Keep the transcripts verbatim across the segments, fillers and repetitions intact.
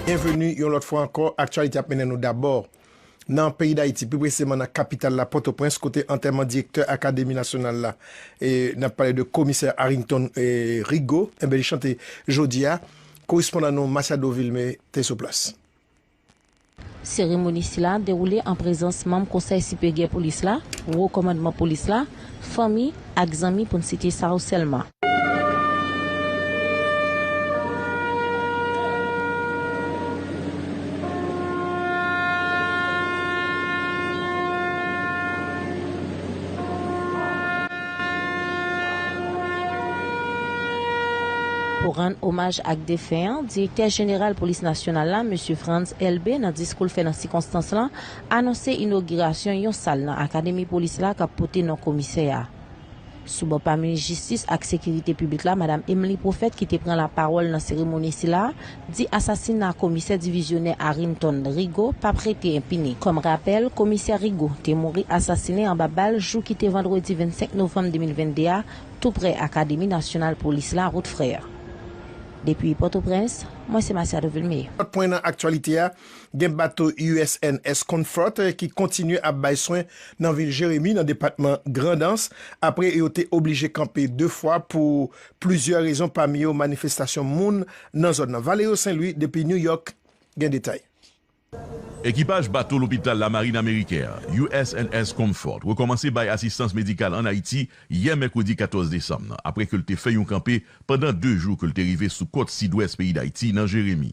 Byenveni yon lòt fwa ankò. Aktyalite ap mennen nou dabò nan peyi Dayiti, pi presizeman nan kapital la, Pòtoprens, kote antèman direktè Akademi Nasyonal la, e n ap pale de komisè Arrington, e, Rigaud, enben, li chante jodi a. Korespondan nou, Masiado Vilmé, te sou plas. Seremoni sila dewoule an prezans manm Konsèy Siperyè Polis la, Wo Kòmandman Polis la, fanmi ak zanmi, pou n site sa yo sèlman. Pou rann omaj ak defen an, Direktè Jeneral Polis Nasyonal la, Mesye Frantz Elbé, nan diskou l fè nan sikonstans lan, anonse inogirasyon yon sal nan Akademi Polis la k ap pote non komisè a. Sou bò pa Minis Jistis ak Sekirite Piblik la, Madam Emmeline Prophète, ki te pran lapawòl nan seremoni sila, di asasina komisè divizyonè Arrington Rigaud p ap rete enpini. Kòm rapèl, komisè Rigaud te mouri asasinen anba bal jou ki te vandredi vennsenk novanm de mil vennde a, tou prè Akademi Nasyonal Polis la, Wout Frè. Depi Pòtoprens, mwen se Masiado Vilmé. Lòt pwen nan aktyalite a, gen bato U S N S Comfort, eh, ki kontinye ap bay swen nan vil Jeremi, nan depatman Grandans, apre yo te oblije kanpe de fwa pou plizyè rezon, pami yo manifestasyon moun nan zòn nan. Valerio Saint Louis, depi New York, gen detay. Ekipaj bato lopital lamarin ameriken an, U S N S Comfort, rekòmanse bay asistans medikal ann Ayiti yè mèkredi katòz desanm nan, apre ke l te fè yon kanpe pandan de jou ke l te rive sou kòt sidwès peyi Dayiti, nan Jeremi.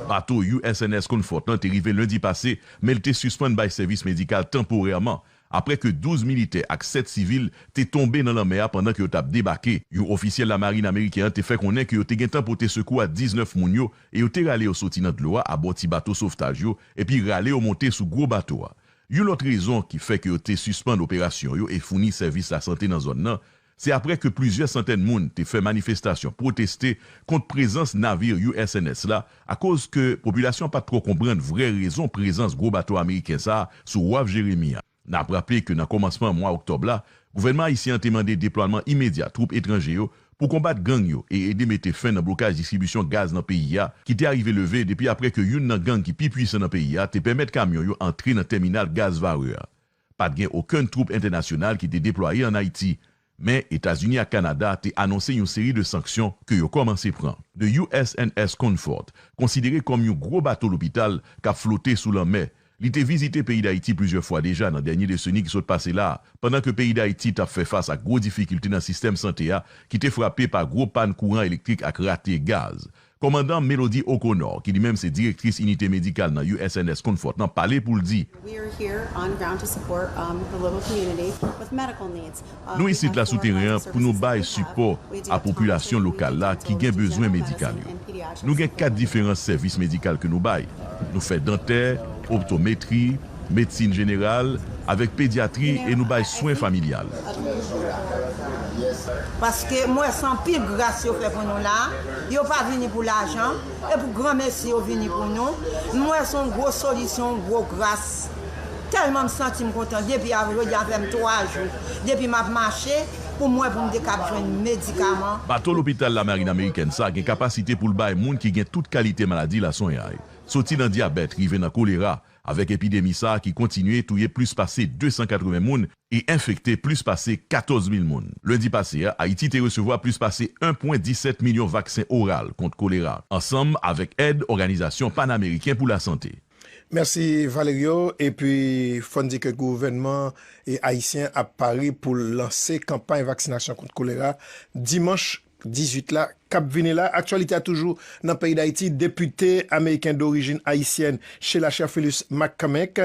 Bato U S N S Comfort lan te rive lendi pase, men l te sispann bay sèvis medikal tanporèman, apre ke douz militè ak sèt sivil te tonbe nan lanmè a pandan ke yo t ap debake. Yon ofisyèl lamarin ameriken an te fè konnen ke yo te gentan pote sekou a diznèf moun yo e yo te rale yo soti nan dlo a abò ti bato sovtaj yo, epi rale yo monte sou gwo bato a. Yon lòt rezon ki fè ke yo te sispann operasyon yo e founi sèvis lasante nan zòn nan, se apre ke plizyè santèn moun te fè manifestasyon pwoteste kont prezans navir U S N S la, akoz ke popilasyon an pa t twò konprann vrè rezon prezans gwo bato ameriken sa a sou waf Jeremi a. N ap raple ke nan kòmansman mwa òktòb la, gouvènman ayisyen an te mande deplwaman imedya twoup etranje yo pou konbat gang yo e ede mete fen nan blokaj distribisyon gaz nan peyi a, ki te arive leve depi apre ke youn nan gang ki pi pwisan nan peyi a te pèmèt kamyon yo antre nan tèminal gaz Varreux a. Pa t gen okenn twoup entènasyonal ki te deplwaye ann Ayiti, men Etazini ak Kanada te anonse yon seri de sanksyon ke yo kòmanse pran. The U S N S Comfort, konsidere kòm yon gwo bato lopital k ap flote sou lanmè, li te vizite peyi Dayiti plizyè fwa deja nan dènye deseni ki sot pase la a, pandan ke peyi Dayiti t ap fè fas ak gwo difikilte nan sistèm sante a, ki te frape pa gwo pàn kouran elektrik ak rate gaz. Kòmandan Melody O'Connor, ki li menm se direktris inite medikal nan U S N S Comfort nan, pale pou l di, We are here on ground to support, um, the local community with medical needs. Nou isit la sou teren an pou nou bay sipò a popilasyon lokal la ki gen bezwen medikal yo. Nou gen kat diferan sèvis medikal ke nou bay. Nou fè dantè, optometri, medsin jeneral, avèk pedyatri e nou bay swen familyal. Paske m wè se anpil gras yo fè pou nou la. Yo pa vini pou lajan, e pou granmesi yo vini pou nou. M wè se yon gwo solisyon, yon gwo gras. Tèlman m santi m kontan depi a jodi a fè m twa jou depi m ap mache pou m wè pou m te kab jwenn medikaman. Bato lopital lamarin amerikèn sa gen kapasite pou l bay moun ki gen tout kalite maladi lasonyay, soti nan dyabèt rive nan kolera, avèk epidemi sa a ki kontinye touye plis pase de san katreven moun e enfekte plis pase katòz mil moun. Lendi pase a, Ayiti te resevwa plis pase en pwen disèt milyon vaksen oral kont kolera, ansanm avèk èd Òganizasyon Panameriken pou Lasante. Mèsi Valerio. Epi fò n di ke gouvènman e ayisyen ap pare pou l lanse kanpay vaksinasyon kont kolera dimanch dizuit la k ap vini la. Aktyalite a toujou nan peyi Dayiti, depite ameriken dorijin ayisyèn Sheila Theophilus McCormick,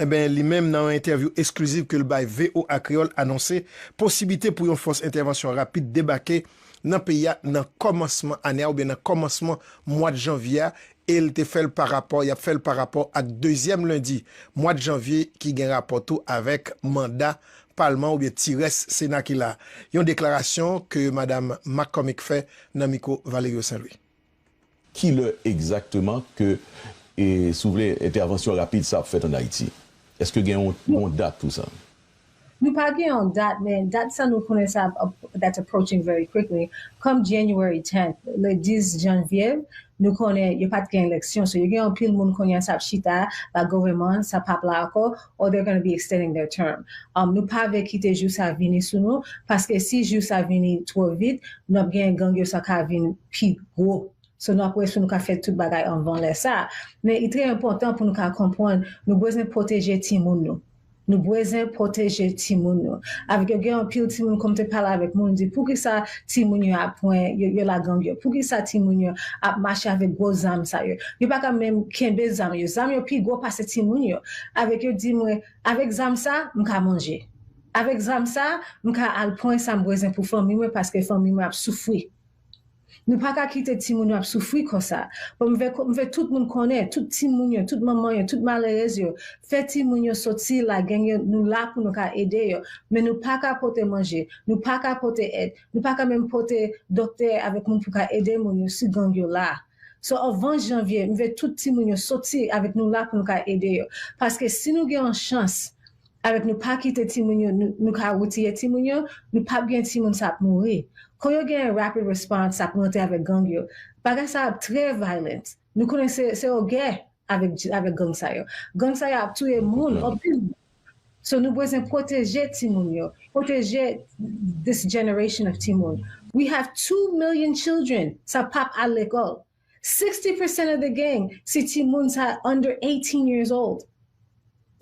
enben, li menm nan yon entèvyou eskliziv ke l bay V O A Kreyòl anonse posiblite pou yon fòs entèvansyon rapid debake nan peyi a nan kòmansman ane a oubyen nan kòmansman mwad janvye a, e l te fè l parapò, y ap fè l parapò ak dezyèm lendi mwad janvye ki gen rapò tou avèk manda palman oubyen ti rès sena ki la. Yon deklarasyon ke madam McCormick fè nan mikwo Valerio Saint Louis. Ki lè egzakteman ke, e, si w vle, entèvansyon rapid sa ap fèt ann Ayiti? Èske gen yon, yon dat pou sa? Nou pa gen yon dat, men dat sa nou konnen sa ap- that's approaching very quickly. Come January tenth, le dis janvye, nou konnen yo pa t gen eleksyon. So, yo gen anpil moun kounye a sa ap chita, la gouvènman, sa p ap la ankò, or they're gonna be extending their term. Um, nou pa vle kite jou sa vini sou nou, paske si jou sa vini twò vit, n ap gen gang yo sa ka vin pi gwo. So, n ap wè si nou ka fè tout bagay anvan lè sa. Men, li trè enpòtan pou nou ka konprann, nou bezwen pwoteje timoun nou. Nou bezwen pwoteje timoun nou. Avèk yo, gen anpil timoun, kòm te pale avèk moun, di, "Poukisa timoun yo ap pran, yo, yo la gang yo? Poukisa timoun yo ap mache avèk gwo zam sa yo? Yo pa ka menm kenbe zam yo. Zam yo pi gwo pase timoun yo." Avèk yo di mwen, "Avèk zam sa, m ka manje. Avèk zam sa, m ka al pran sa m bezwen pou fanmi mwen, paske fanmi mwen ap soufri." Nou pa ka kite timoun yo ap soufri konsa. Bon, m vle, m vle tout moun konnen, tout timoun yo, tout manman yo, tout malerèz yo, fè timoun yo soti la gang yo, nou la pou nou ka ede yo. Men nou pa ka pote manje, nou pa ka pote èd, nou pa ka menm pote doktè avèk moun pou ka ede moun yo si gang yo la. So, anvan janvye, m vle tout timoun yo soti avèk nou la pou nou ka ede yo. Paske si nou gen yon chans, avèk nou pa kite timoun yo, nou, nou ka retire timoun yo, nou p ap gen timoun sa ap mouri. Kon yo gen rapid response ap rantre avèk gang yo, bagay sa ap trè violent. Nou konnen se, se yon gè avèk, avèk gang sa yo. Gang sa yo ap touye moun, anpil moun. So nou bezwen pwoteje timoun yo, pwoteje this generation of timoun. We have two million children sa p ap al lekòl. Sixty percent of the gang se timoun sa under eighteen years old.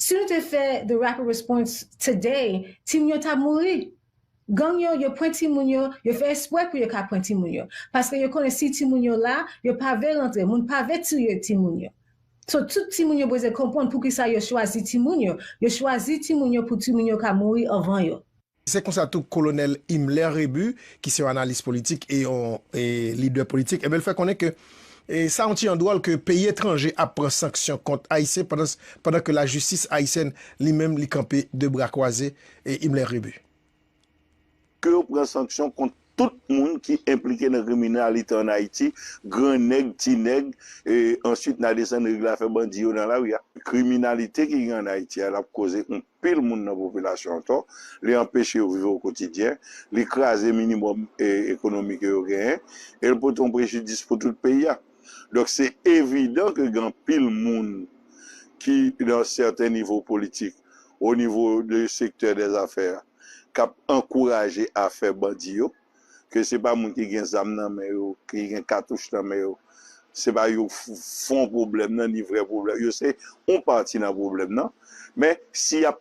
Si nou te fè the rapid response today, timoun yo t ap mouri. Gang yo, yo pran timoun yo, yo fè espre pou yo ka pran timoun yo. Paske yo konnen si timoun yo la, yo pa vle rantre, moun pa vle tiye timoun yo. So, tout timoun yo bezwen konprann poukisa yo chwazi timoun yo. Yo chwazi timoun yo pou timoun yo ka mouri anvan yo. Se konsa tou Kolonèl Himmler Rebu, ki se yon analis politik e yon e lidè politik, ebyen, l fè konnen ke e sa yon ti jan dwòl ke peyi etranje ap pran sanksyon kont Ayisyen pandan, pandan ke lajistis ayisyèn li menm li kanpe de bra kwaze, e Himmler Rebu. Ke yo pran sanksyon kont tout moun ki enplike nan kriminalite ann Ayiti, gran nèg, ti nèg, e answit n a desann ri la fè bandi yo nan lari a. Kriminalite ki gen ann Ayiti a, l ap koze yon pil moun nan popilasyon an tò, li anpeche yo viv o kotidyen, li kraze minimòm e, ekonomi ke yo genyen, e l pote yon prejidis pou tout peyi a. Donk, se evidan ke gen anpil moun ki, nan sèten nivo politik, o nivo de sektè dèzafè, k ap ankouraje afè bandi yo, ke se pa moun ki gen zam nan men yo, ki gen katouch nan men yo, se pa yo fon pwoblèm nan, ni vrè pwoblèm. Yo se yon pati nan pwoblèm nan. Men, si y ap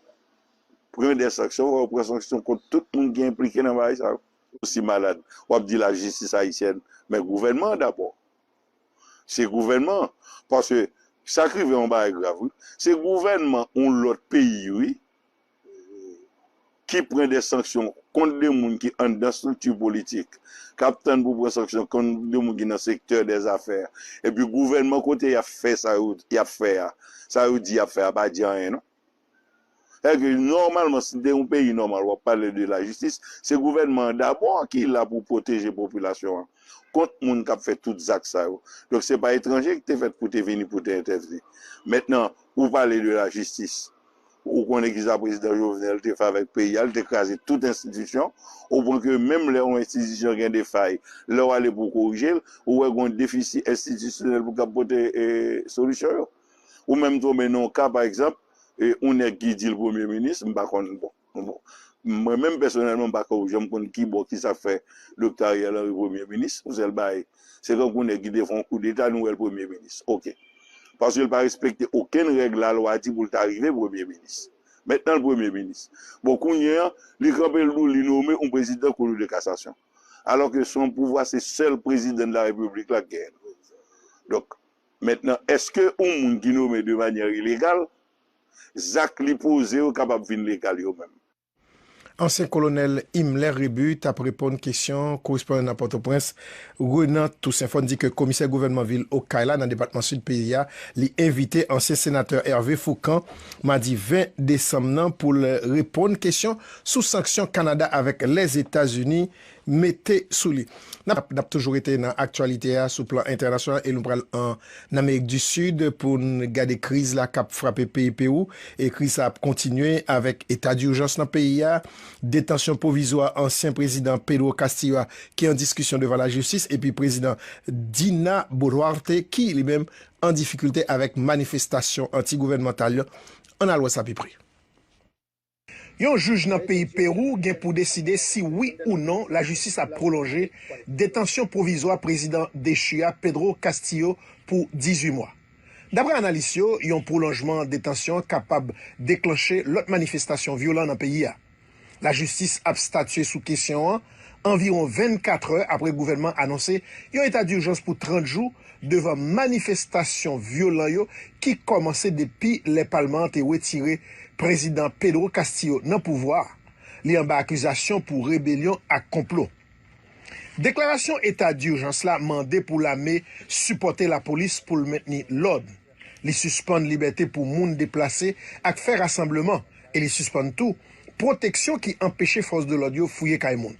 pran de sanksyon, fò yo pran sanksyon kont tout moun ki enplike nan bagay sa yo. Ou si malad, w ap di lajistis ayisyèn, men gouvènman an dabò. Se gouvènman an. Paske sa k rive yon bagay grav, wi. Se gouvènman yon lòt peyi, wi, ki pran de sanksyon kont de moun ki anndan estrikti politik, k ap tann pou pran sanksyon kont de moun ki nan sektè dèzafè, epi gouvènman kote y ap fè sa yo y ap fè a, sa yo di y ap fè a pa di anyen, non. Sèke nòmalman, si te yon peyi nòmal, w ap pale de lajistis, se gouvènman an dabò ki la pou pwoteje popilasyon an kont moun k ap fè tout zak sa yo. Donk, se pa etranje ki te fèt pou te vini pou te entèvni. Mentnan, ou pale de lajistis. Ou konnen kisa prezidan Jovenel te fè avèk peyi a, li te kraze tout enstitisyon, o pwen ke menm lè yon enstitisyon gen de fay, lè w ale pou w korije l, ou wè gen yon defisi enstitisyonèl pou k ap pote e, solisyon yo. Ou menm tonbe nan yon ka, pa egzanp, e, yon nèg ki di l premye minis, m pa konn, bon, bon. Mwen menm pèsonèlman, m pa ka janm konn ki bò, ki sa k fè Doktè Ariel Henry premye minis, yon sèl bagay. Se kankou nèg ki te fè yon koudeta, nou wè l premye minis. Oke. Paske l pa respekte okenn règ lalwa di pou l ta rive premye minis. Mentnan l premye minis. Bon, kounye a, li kanpe l dou, li nome yon prezidan Cour de cassation. Alò ke se yon pouvwa, se sèl prezidan de la repiblik la k genyen l. Donk, mentnan, èske yon moun ki nome de manyè ilegal, zak li poze yo kapab vin legal yo menm? Ansyen kolonèl Himmler Rebu t ap reponn kesyon korespondan nan Pòtoprens, Renan Toussaint. Fò n di ke komisè gouvènman vil Okay la nan depatman Sid peyi a, li envite ansyen senatè Hervé Fourcand madi ven desanm nan pou l reponn kesyon sou sanksyon Kanada avèk Lèzetazini mete sou li. N ap, n ap toujou rete nan aktyalite a sou plan entènasyonal e nou pral an, an Amerik di Sid pou n gade kriz la k ap frape peyi Pewou. E kriz la ap kontinye avèk eta dijans nan peyi a, detansyon pwovizwa ansyen prezidan Pedro Castillo a ki an diskisyon devan lajistis, epi prezidan Dina Boluarte ki li menm an difikilte avèk manifestasyon anti-gouvènmantal yo. Ann al wè sa pi pre. Yon jij nan peyi Pewou gen pou deside si wi ou non lajistis ap pwolonje detansyon pwovizwa prezidan dechi a, Pedro Castillo, pou dizuit mwa. Daprè analis yo, yon pwolonjman detansyon an kapab deklanche lòt manifestasyon vyolan nan peyi a. Lajistis ap statye sou kesyon an anviwon vennkat è apre gouvènman anonse yon eta dijans pou trant jou devan manifestasyon vyolan yo ki kòmanse depi lè palman an te retire prezidan Pedro Castillo nan pouvwa a. Li anba akizasyon pou rebelyon ak konplo. Deklarasyon eta dijans la mande pou lame sipòte lapolis pou l mentni lòd. Li sispann libète pou moun deplase ak fè rasanbleman, e li sispann tou pwoteksyon ki anpeche fòs de lòd yo fouye kay moun.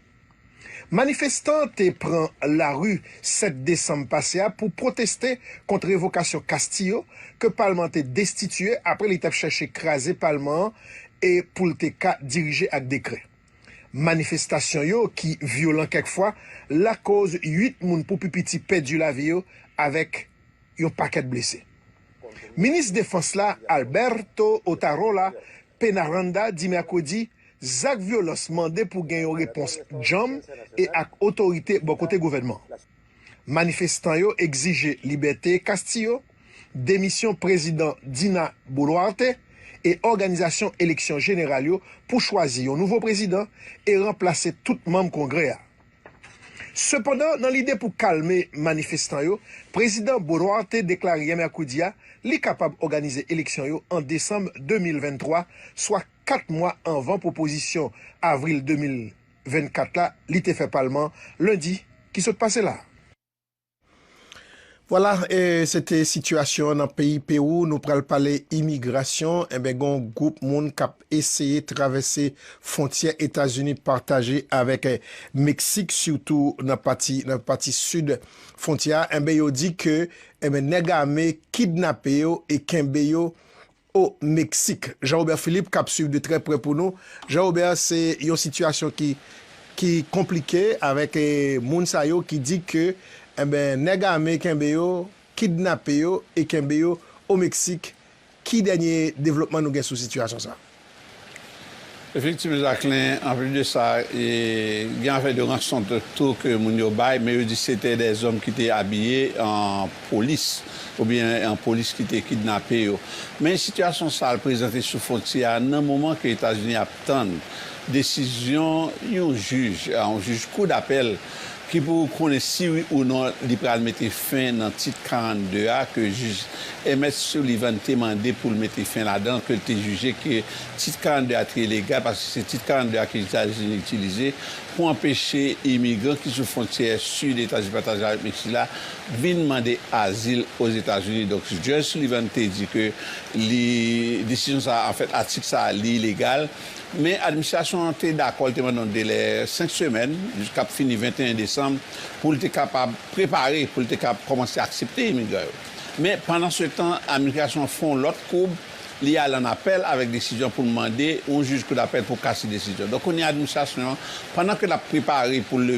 Manifestan te pran lari sèt desanm pase a pou pwoteste kont revokasyon Castillo, ke palman te destitiye apre li t ap chèche kraze palman an e pou l te ka dirije ak dekrè. Manifestasyon yo, ki vyolan kèk fwa, lakòz uit moun pou pi piti pèdi lavi yo, avèk yon pakèt blese. Minis defans la, Alberto Otarola Peñaranda, di mèkredi, zak vyolans mande pou gen yon repons djanm e ak otorite bò kote gouvènman. Manifestan yo egzije libète Castillo, demisyon prezidan Dina Boluarte e òganizasyon eleksyon jeneral yo pou chwazi yon nouvo prezidan e ranplase tout manm Kongrè a. Sepandan, nan lide pou kalme manifestan yo, prezidan Boluarte deklare yè mèkredi a li kapab òganize eleksyon yo an desanm de mil venntwa, swa kat mwa anvan pwopozisyon avril de mil vennkat la li te fè palman lendi ki sot pase la. Vwala, e, se te sitiyasyon an nan peyi Pewou. Nou pral pale imigrasyon. Enben, gen yon gwoup moun k ap eseye travèse fwontyè Etazini pataje avèk, e, Meksik, sitou nan pati, nan pati sid fwontyè a. Enben, yo di ke, enben, nèg ame kidnape yo e kenbe yo o Meksik. Jean Robert Philippe k ap swiv de trè prè pou nou. Jean Robert, se yon sitiyasyon ki, ki konplike avèk, e, moun sa yo ki di ke, enben, nèg ame kenbe yo, kidnape yo e kenbe o Meksik. Ki dènye devlopman nou gen sou sitiyasyon sa? Efektivman, Jacquelin, anplis de sa, e, gen afè de ranson tou ke moun yo bay, men yo di se te de zòm ki te abiye an polis, oubyen an polis ki te kidnape yo. Men sitiyasyon sa a prezante sou fwontyè a nan moman ke Etazini ap tann desizyon yon jij, yon jij kou dapèl, ki pou konnen si wi ou non li pral mete fen nan tit karannde a ke jij Emmett Sullivan te mande pou l mete fen ladan, ke l te jije ke tit karannde a te ilegal, paske se tit karannde a ke Etazini itilize pou anpeche imigran ki sou fwontyè sid Etazini pataje avèk Meksik la vin mande azil Ozetazini. Donk, Judge Sullivan te di ke li, desizyon sa a, anfèt, atik sa a, li ilegal. Men administrasyon an te dakò, li te mande yon delè senk semèn, k ap fini venteyen desanm, pou l te kapab prepare, pou l te kab kòmanse aksepte imigran yo. Men, pandan se tan, administrasyon an fè yon lòt koub, li al an apèl avèk desizyon pou l mande yon jij kou dapèl pou kase desizyon. Donk, kounye a, administrasyon an, pandan ke l ap prepare pou l